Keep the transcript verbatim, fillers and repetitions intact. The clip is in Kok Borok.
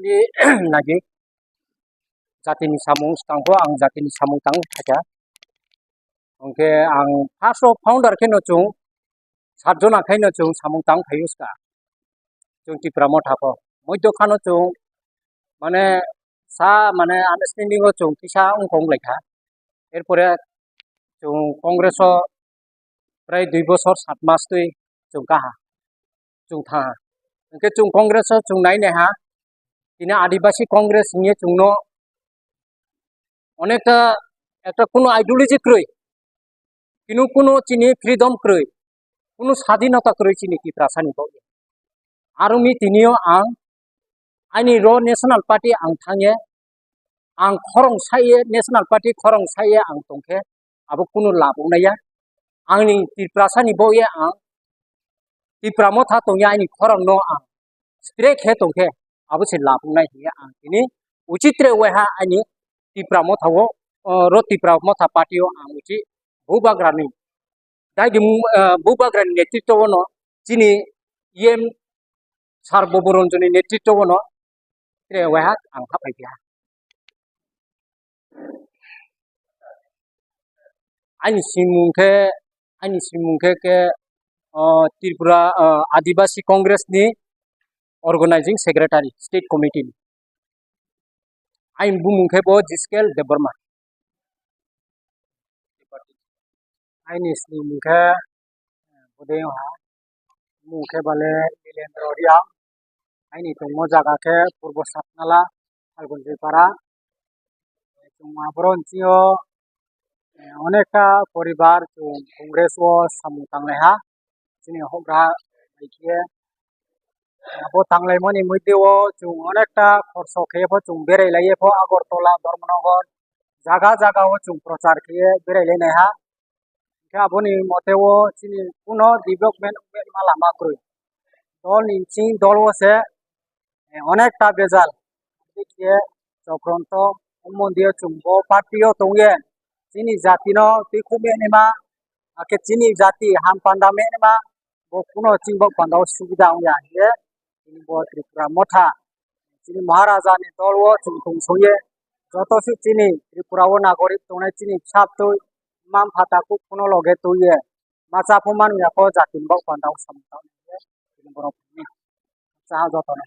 Nagi jatini samung tangkho, ang jatini samung tang khaikha. Hwnkhe ang first of founder kheno chwng sat jona khaino chwng samung tang khaio ska. Chwng Tipra Motha pho. Moidokha no chwng mane sa mane understanding o chwng kisa wngkha wnglaikha. Erpore chwng Congress o prai dui bosor sat mas twi chwng kaha, chwng thaha. Hwnkhe chwng Congress o chwng nai naiha, tini Adibasi Congress hwnwi chwngno onekta ekta kuno ideology kwrwi, kunu kuno chini freedom kwrwi, kuno sadinota kwrwi chini Tiprasani bagwi. Aro mi tinio ang aini ro National Party ang thangye, ang khorong saye, National Party khorong saye ang tongkhe, abo kunu labuk naiya. Angni Tiprasani bagwi ang Tipra Motha tongya aini khorang no ang spray khe tongkhe abo se labuk nai hiya ang tini uchitre weha aini Tipra Motha o, o, ro Tipra Motha party o ang uchi bubagrani dai di, eh, bubagrani netritwo no chini E M sar Boboronjoni netritwo no tre weha ang hapai dia. Aini simung khe, aini simung khe, khe, o, Tripura, o, Adibasi Congress ni Organizing Secretary, State Committee ni. Aini bumung khe bo Jiskel Debbarma. Aini simung khe, eh, Budayong ha. Mung khe bale Nilendra Reang. Aini tongmo jaga khe Purbo Satnala, Phalgunjoi Para. Chwng aboroni bisingo, eh, onekta poribar chwng Congress o samung tanglaiha. Chini hokra bai khe abo tanglaimani mwtwi o chwng onekta khorso khe pho chwng berai laiye pho Agartala, Dharmanagar jaga jaga o chwng prochar khe berai lai naiha. Hwnkhe aboni mote o chini kuno development wngma lama kwrwi. Dol ni bising dol o se, eh, onekta bejal. Hwnkhe chokronto o mondir o chwng bo party o tongye chini jati no twi khum ya nima, hakhe chini jati ham panda me nima, bo kuno chini bo panda o subida wngya hiye. Chini bo Tripura Motha, chini Maharaja ni dol o chwng tong songye, joto se chini Tripura o nagorik tongnai chini bwsa bwtwi, mma mpha takhuk kuno loge twiye, ma cha pho manwi ya pho jati ni bok panda o samung tangwi chini borok ni cha joto no.